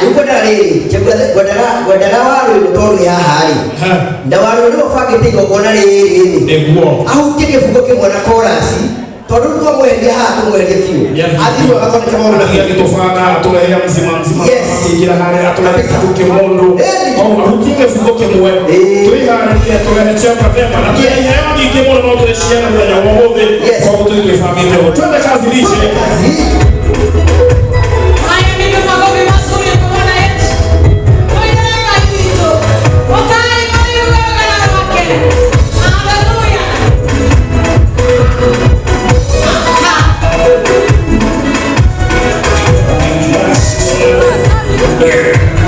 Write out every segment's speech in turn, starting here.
Rĩu ngwendaga rĩrĩ, ngwendaga waru ĩno tondũ ĩ haha rĩ, na waru nĩwe ũbangĩte igongona rĩrĩ rĩ, Nĩguo. Ahutie kĩbungo kĩmwe na korasi, tondũ rĩu twamweheria haha tũmweherie biũ. Nĩathiĩ. Athiĩ agathondeke maũndũ na Athiĩ agĩtũbanga atũrehe mzima mzima. Yes. Akĩingĩra harĩa atũrehe Kabisa. kĩbungo kĩmũndũ. Ĩni. O ahutie kĩbungo kĩmwe. Ĩĩ. Twĩharĩrie tũrehe chemba thema na twĩna Yes. iheo nyingĩ mũno no tũrĩciana mũthenya wa ũmũthĩ. Yes. Koguo tũthiĩ twĩbangĩte ũguo. Twende kazi lishe. Kazi. Haya, nipe makofi mazuri kwa Bwana Yesu. Tuendelee kitu. Ukai kwa wewe wake. Haleluya.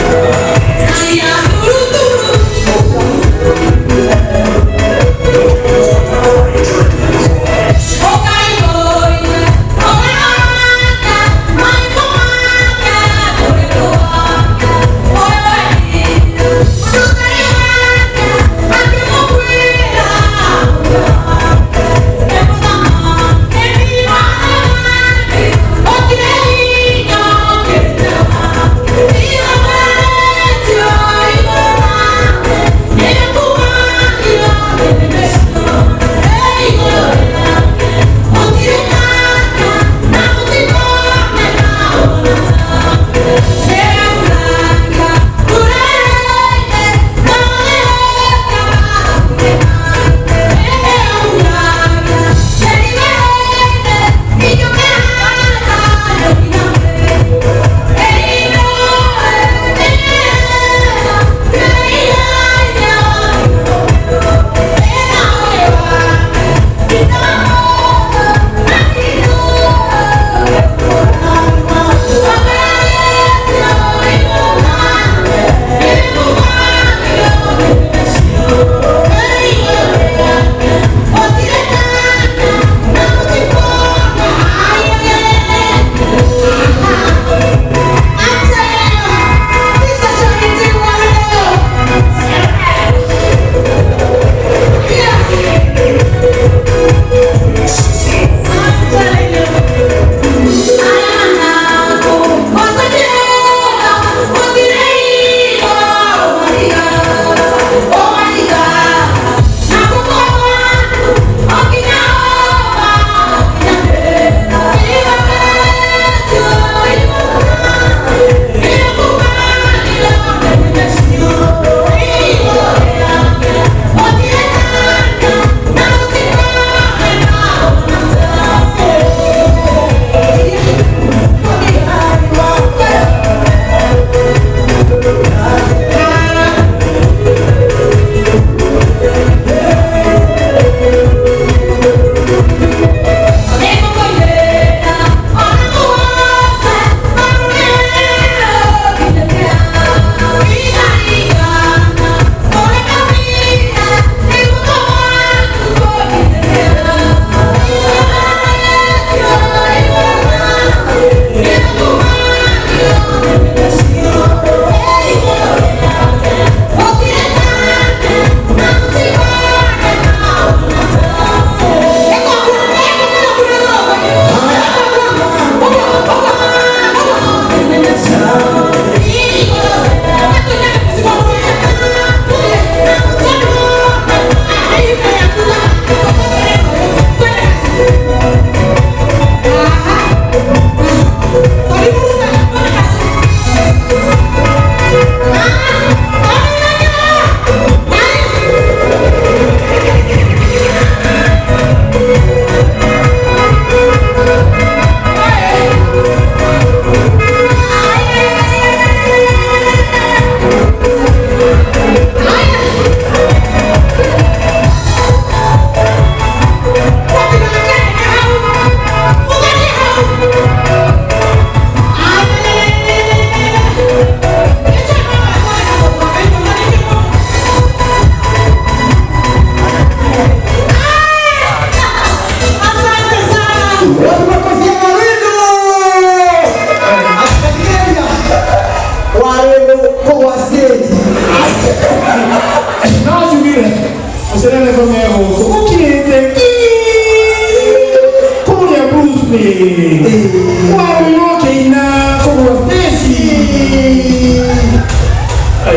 Haya, turu turu. Ukai boy. Ukai.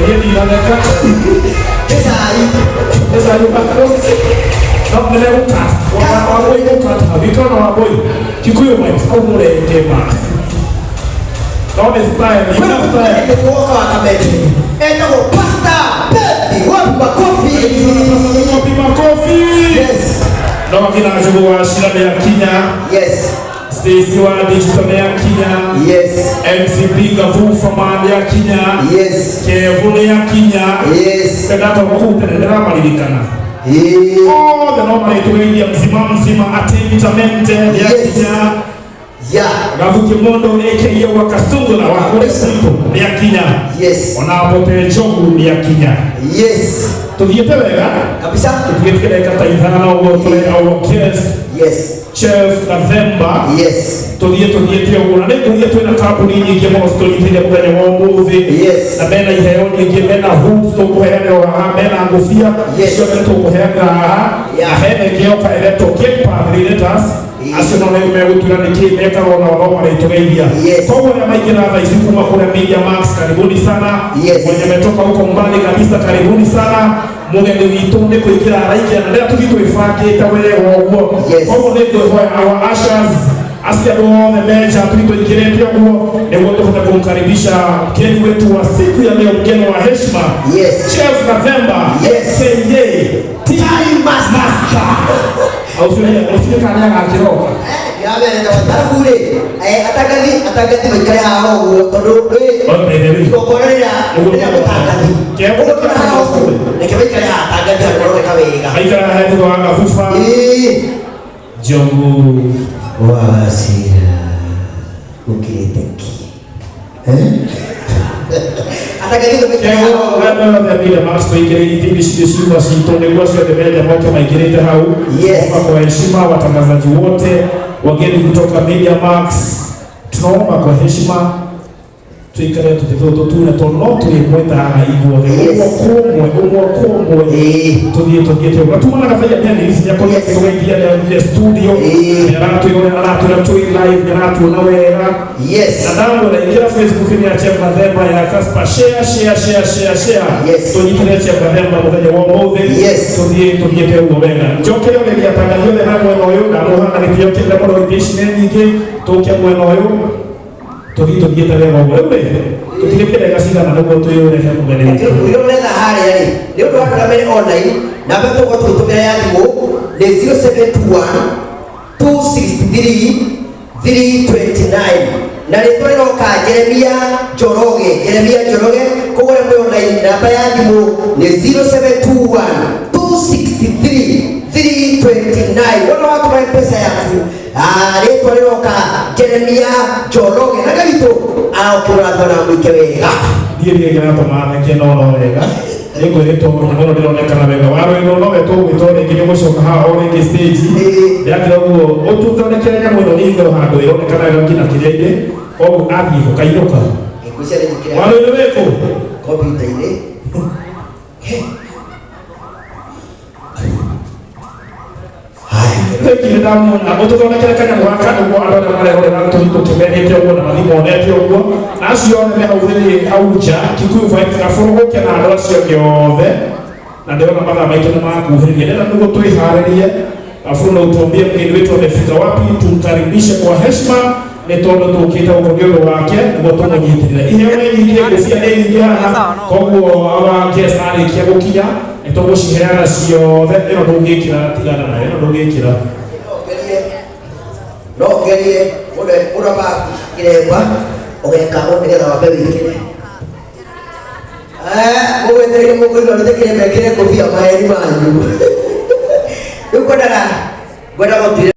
Niĩ ndinatheka. Nĩ cai. No nĩmegũka Wambui gũkata wikana na Wambui Kikuyu vibes au mũrenge ma no nĩ style ina style. Nĩ woka wa Kameme etagwo Pastor Pepi. Wapi makofi? Makofi, makofi. Yes. No akina Njugu wa Shira nĩ akinya. Yes. Stacy wa Digital nĩ akinya. Yes. MC Pinga Vufa nĩ akinya. Yes. Kevu nĩ akinya. Yes. Kendato kuu tene ndĩramaririkana. Othe no marĩtũgeithia mzima mzima atentamente nĩ akinya. Gavu Kimondo aka wa Kasungula wa kũrĩa gwitũ nĩ akinya. Ona Pote Njogu nĩ akinya. Tũthiĩte wega. Kabisa. Tũtigĩte ndagĩka ta 5 ũguo tũre our guest. Chef Gathemba. Tũthiĩ tũthiĩte ũguo na nĩngũria twĩna kambuni nyingĩ mũno citũnyitĩire mũthenya wa ũmũthĩ. Na mena iheo nyingĩ, mena hoops tũkũheanĩrwo haha, mena ngũbia ciothe tũkũheanĩra haha. Na hena ĩngĩ yoka ĩretwo Gate Path Realtors. Acio no rĩu megũtwĩra nĩkĩ mekaga onao no marĩtũgeithia. Koguo arĩa maingĩra thaa ici kuma kũrĩa Media Max, karibuni sana. Mwenye ametoka huko mbali kabisa, karibuni sana. Mũgeni witũ nĩ kũingĩra araingĩra na rĩrĩa tũthiĩ twĩbangĩte wega ũguo. Koguo nĩ ngwĩhoya our ushers acio andũ othe meja tũthiĩ tũingĩrĩte ũguo nĩguo tũhote kumkaribisha mgeni wetu wa siku ya leo, mgeni wa heshima. Chef Gathemba AKA Time Master. Master. Au sio? Usije kana agakĩroka. Ndĩramere arabu rĩ, atangathi maikare haha ũguo tondũ rĩ igongona rĩrĩa rĩrĩa mũtangathi ũguo tũrĩ haha ũguo, reke maikare haha atangathi handũ maroneka wega. Maikara haha thutha wa Gabuba. Njogu wa Wachira ũkĩrĩte ki. Atangathi othe maikare haha ũguo. Othe Media Max tũingĩre itĩ-inĩ ciitũ ciuma citũ nĩguo ciothe meja moke maingĩrĩte hau. Yes. Tunaomba kwa heshima watangazaji wote, wageni kutoka Media Max, tunaomba kwa heshima tuikare tũtĩ tũtũ tune tondũ no tũrĩmwĩta haha ithuothe ũmwe kwa ũmwe ũmwe kwa ũmwe tũthiĩ tũthiĩte ũguo. Tuma na Gabaia Dennis nĩakoretwo akĩtũgeithia nĩathire studio, nĩaratwĩrorera aratwĩra twĩ live, nĩaratuona wega. Na ndamwĩra ingĩra Facebook-inĩ ya Chef Gathemba ya Casper, share share share share share. Tũnyitĩre Chef Gathemba mũthenya wa ũmũthĩ. Tũthiĩ tũthiĩte ũguo wega. Njoke ũrĩria atangathi othe na mwena ũyũ ndamũha na gĩtĩo kĩnene mũno, itĩ ici nĩ nyingĩ, tũke mwena ũyũ tũthiĩ tũthiĩte wega ũguo. Rĩu rĩ tũtigĩtie ndagĩka cigana nĩguo twĩũrehe mũgeni witũ? Ũrĩa ũretha harĩa rĩ nĩ ũndũ wa andũ arĩa marĩ online, namba tũgũkorwo tũgĩtũmĩra ya thimũ nĩ 0721 263 329 na rĩtwa rĩroka Jeremia Njoroge, Jeremia Njoroge. Koguo arĩa mwĩ online namba ya thimũ nĩ 0721 263 329. Wona watũma M-Pesa yaku, rĩtwa rĩroka Jeremia Njoroge na Ngai witũ arokĩũrathima na mwĩke wega. Niĩ ndiĩ kĩratũma theke no no wega nĩngwĩrĩtwo nyamũ ĩno ndĩronekana wega warwĩrwo nowe tũgwĩtwo rĩngĩ nĩũgũcoka haha o rĩngĩ stage ndĩrakĩra ũguo ũtũthondekere nyamũ ĩno nĩigũrũ handũ ĩronekana wega nginya kĩrĩa-inĩ koguo athiĩ gũkainũka. Ngwĩciria nĩ njĩkĩre Warwĩrwo wĩkũ? Kompiuta-inĩ. Thengi nĩ ndamuona ũtũthondekere kanyamũ gaka nĩguo andũ arĩa marerorera tũthiĩ tũkĩmenete ũguo na mathiĩ monete ũguo na acio othe me hau thĩinĩ hau nja Kikuyu Vibes gabũrũgũke na andũ acio angĩ othe na ndĩrona mathaa maitũ nĩ makuhĩrĩria ndĩrenda nĩguo twĩharĩrie Gabũrũ no ũtuambie mgeni wetu amefika wapi tumkaribishe kwa heshima nĩ tondũ tũkĩte gũkũ nĩ ũndũ wake nĩguo tũmũnyitĩrĩre iheo nĩ nyingĩ ngũbia nĩ nyingĩ haha koguo our guest arĩkia gũkinya nĩ tũgũciheana ciothe ĩno ndũngĩkĩra tigana nayo ĩno ndũngĩkĩra. No ngerie mũndũ ambaga kĩremba ũgeka ũũ nĩgetha wambe wĩkĩre. Mũgwetereire mũkũigua arute kĩremba ekĩre ngũbia maheni manyu. Rĩu ngwendaga gũtuĩra